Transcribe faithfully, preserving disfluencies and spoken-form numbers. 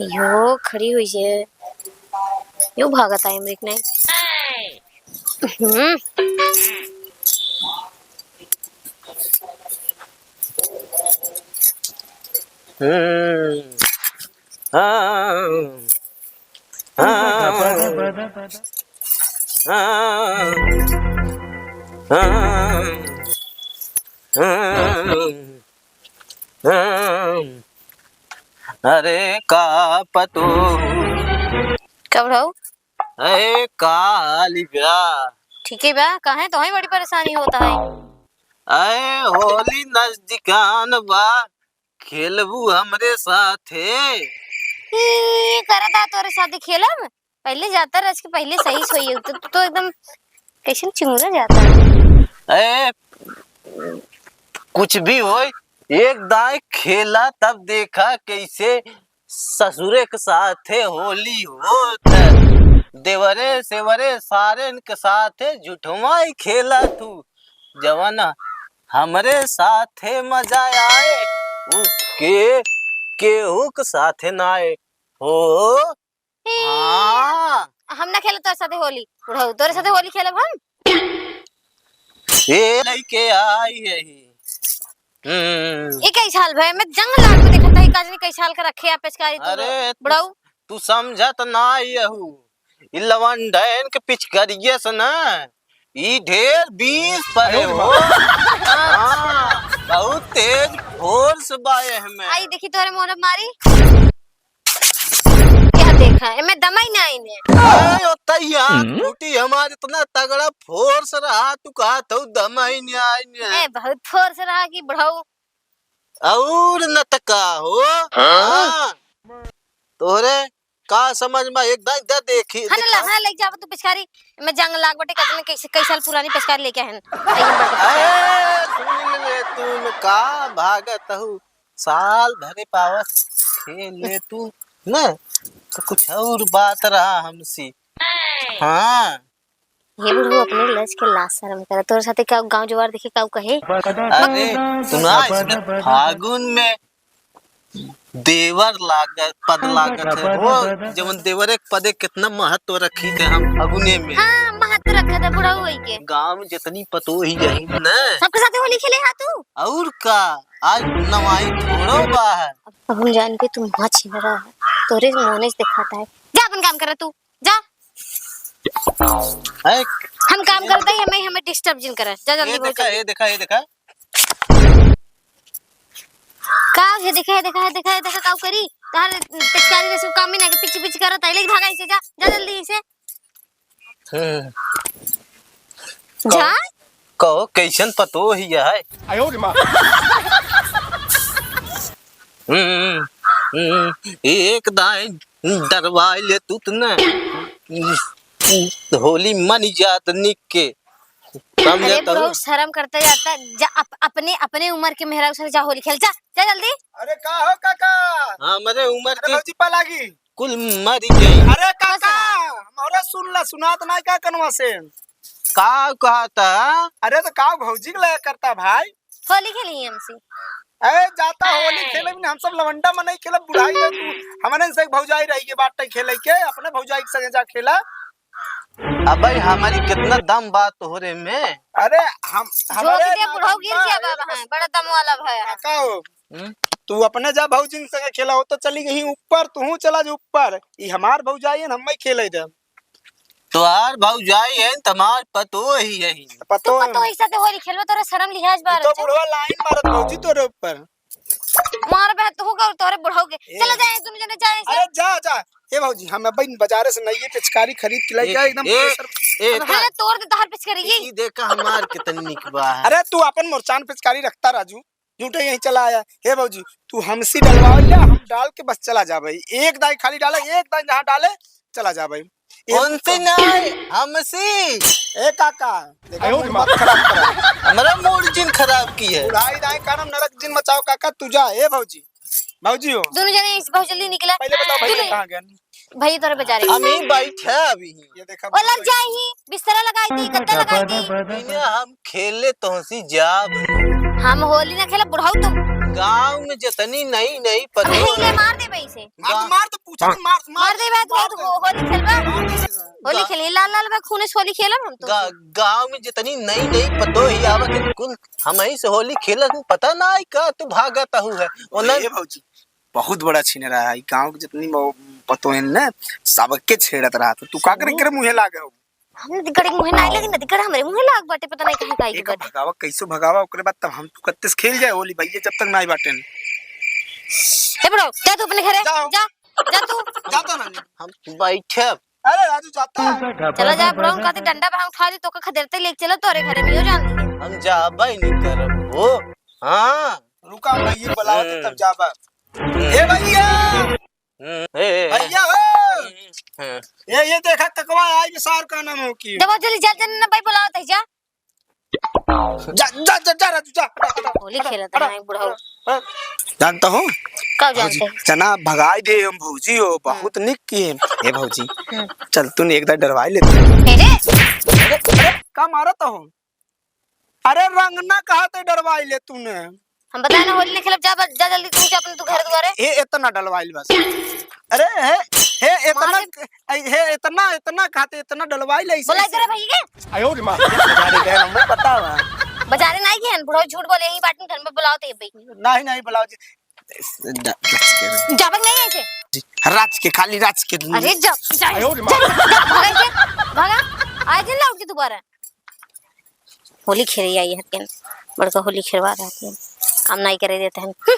यो खड़ी हुई है, यो भागत है अमरीक नहीं। हम्म। हम्म। हाँ। हाँ। हाँ। हाँ। हाँ। हाँ। अरे का पतो। कब रहो? अरे का हाल बा? ठीक है बा, काहे तोहे बड़ी परेशानी होता है? अरे होली नजदीकान बा, खेलबू हमरे साथे? ई करता तोरे साथे खेलब? पहले जाता रह के पहले सही सोई तो, तो एकदम कैसे चिंगुरा जाता है। अरे कुछ भी होय, एक दाई खेला तब देखा कैसे ससुरे के साथे होली होत है। देवरे सेवरे सारे के साथे झूठवा ही खेला तू। जवन हमरे साथे मजा आए, उ के, केहू के साथे ना आए। हो? हे, हाँ। हम ना खेलब तोरे साथे होली। बुढ़ऊ, तोरे साथे होली खेलब हम? ए लइके आई है। हम्म। ई कई साल भए, मैं जंग लाग में देखत हई, काजनी कई साल का रखे आ पिचकारी तू अरे, तू, बुढ़ऊ। तू समझत ना यहू। ई लवंडैन के पिचकारिये से ना, ई ढेर बीस परे हो। हाँ, बहुत तेज फोर्स बा एहमे। आई देखी तोरे मोर मारी। क्या देखा? एमे दमाई ना आईने। ए, ओतई हाथ हम्म। फूटी हमार, इतना तगड़ा फोर्स रहा, तू कहत हऊ दमाई ना आईने। ए, बहुत फोर्स रहा कि बुढ़ऊ। और न त का हो? हाँ? हाँ। तोहरे का समझ में एक दाई दे देखी, हन देखा। ला, हाँ, लेके जावा तू पिचकारी। मैं जंग लाग बटे, कदम कैसे, कई साल पुरानी पिचकारी लेके आए हैं। आइए, बड़े ए, सुन ले तू, मैं का भागत हूँ, साल भरे पावत खेल ले तू, न? तो कुछ और बात रहा हमसे। हाँ। हे बुढ़ऊ, अपने लज के लाज शरम करा। तोर साथे का गाँव जवार देखे का कहे? अरे, सुना, इसमें फागुन में देवर लागत, पद लागत है। वो जवन देवर एक पदे कितना महत्व रखी थे हम फगुने में। हाँ, महत्व रखा था बुढ़ऊ होई के। गाँव में जितनी पतोही यही न। सबके साथे होली खेले हा तू? और का, आज नवाई थोड़ो बाहर। अब हम जान के तुम मत छिन रहा है। तोरे मोने से दिखाता है। जा अपन काम करा तू। जा। है? हम काम करते ही हमें, हमें डिस्टर्ब जिन करे। जा जल्दी ये बोल देखा, जल्दी। ये देखा, ये देखा। का ये देखा, ये देखा, ये देखा, ये देखा, का करी? तार पिचकारी जैसे काम ही ना के पिच पिच करत है। ले भागा इसे, जा, जा जल्दी इसे। हम्म। जा। कहो, कहो, कैसन पतोही है? आयो रे माँ। हम्म, हम्म, एक दाई डरवाई ले तू त न। होली मन जात निक के। समझे अरे तो? बुढ़ऊ, शर्म करते जाता, जा अप-, अपने, अपने उम्र के मेहरारू से जा होली खेल, जा, जा जल्दी। अरे का हो काका? हाँ, हमरे उम्र अरे के भौजी पा लागी। कुल मरी गई। अरे काका, बस। हमरे सुन ला, सुनात ना का कनवा से? का कहता? अरे तो का भौजी के लगा करता भाई? होली खेली हमसे। ए, जाता होली खेले भी ना, हम सब लवंडा में नहीं खेलब, बुढ़ाई है तू। हमने से एक भौजाई रही के बाटे खेले के, अपने भौजाई के संगे जा खेला। अबे हमारी कितना दम बात हो रे में। अरे हम, जो हमारे भी दे ना बुढ़ऊ गिर दम गया है, बाबा, हाँ, बड़ा दम वाला भया है। काका हो, हम्म? तू अपने जा भौजी के संगे खेला हो तो चली गई ऊपर, तू चला जा ऊपर। ई हमार भौजाई है, हम खेले दे। तोहार भौजाई है, तमार पतोही है। पतो तू पतोही साथे होली खेलबो, तोरा शर्म लिहाज बार तू तो अच्छा। बुढ़वा लाइन मारत भौजी तोरे ऊपर। मार बे तू का तोरे बुढ़ऊ के। ए। चला जाए, तुम जने जाए से। अरे जा, जा। ए भौजी, हम अब इन बाजारे से नई पिचकारी खरीद के लेके ए, आए, एकदम ए, प्रेशर। ए, अब का? हले तोड़ दे तोहार पिचकारी। ई देखा हमार कितनी निक बा है। अरे तू अपन मोरचान पिचकारी रखता राजू। झूठे यहीं चला आया। हे भौजी, तू हमसी डलवाओ या हम डाल के बस चला जाबे। एक दाई खाली डाले, एक दाई जहाँ डाले, चला जाबे। एक उनसे तो नहीं, हमसी। ए काका, देखा आयो मूड रे माँ। मत खराब करा। हमारा मूड जिन खराब की है। बुढ़ाई दाई कारण नरक जिन मचाओ काका, तू जा। हे भौजी, भौजी हो। दोनों जने इस बहुत जल्दी निकला। पहले बताओ भैया दोनों कहाँ गए? भैया तोरे बजारे। हम ही बैठे अभी। ये देखा ओ लग जाई ही, बिस्तरा लगाई दी, गद्दा लगाई दी। बिना हम खेले तोहसी जाब। हम होली ना खेलब बुढ़ऊ तुम। गाँव में जितनी नई नई पतोह अबे ले मार देबे इसे। मार तो, मार तो पूछा, मार, मार। मार देबे तो हो-, होली खेलबे। मार दे। होली गा- खेली, लाल लाल बा खूने से होली खेलब हम तो। गा-, गाँव में जितनी नई नई पतोह ही आवत है, कुल हमही से होली खेलत, पता ना है का तू भागत हऊ है। ओनन ए भौजी, बहुत बड़ा छिनरा है। ई गाँव के जितनी मौ-, पतोहन न, सबके छेड़त रहत। तू का करे, सुनी? एकरे मुँहे लागे हो? हम नदी गड़े मुँहे नाई लगे, नदी गड़ हमरे मुँहे लाग बाटे, पता नहीं कहाँ काई के एक बाटे। भगावा, कैसो भगावा, ओकरे बाद तब हम तू कत्ते से खेल जाए होली, भैया जब तक नाई बाटे न। ए बुढ़ऊ, जा तू अपने घरे, जाओ। जा, जा तू। जाता ना। हम बैठे। अरे राजू, जाता है। चला जा बुढ़ऊ, कहते डंडा बा उठा ली, तोका खदेरते लेके चलो तोरे घरे में, यो जान दिए। हम जाबे नहीं करब हो। हाँ। रुका, भैया बुलावत है, तब जाबा। हम्म। ए भैया! हम्म, ए, ए, ए। भैया हो! हम्म। ए, ये देखा ककवा आई, सार का नाम हो की। जब जल्दी जा, जल्दी ना भाई बुलावत है, जा। जा, जा, जा, जा, राजू, जा। होली खेलत है बुढ़ऊ। जानता हो? का जानते हैं? जना भगाई दे हम भौजी हो, हम्म। बहुत निक की है। ए भौजी, हम्म। चल तूने एक दाई डरवाई लेते हैं। ए रे! अरे, अरे, का मारत हो? अरे रंगना कहा ते डरवाई ले तूने। हम बताए ना होली नहीं खेलब, जा बस, जा जल्दी तू जा अपने तू घर दुआरे। हे इतना डलवाइल बस। अरे हे, हे इतना, मार दे। हे इतना, इतना कहा ते इतना डलवाइल ऐसे, बोला ऐसे। करे भैया के? आयो रे माँ। बाजारे गए हम, बतावा। बाजारे नहीं गए, बुढ़ऊ झूठ बोले, यही बात में घर में बुलाओ ते भाई। नहीं, नहीं बुलाओ जी। जा, राज के। जाबक नहीं ऐसे। राज के, खाली राज के। अरे जा, जा, आयो रे माँ। जा, जा, भागा ऐसे, भागा। आज नहीं लौट के दोबारा। होली खेले आई हथिन, बड़का होली खेलवा रहथिन, काम नाई करे देते हैं। हम्म।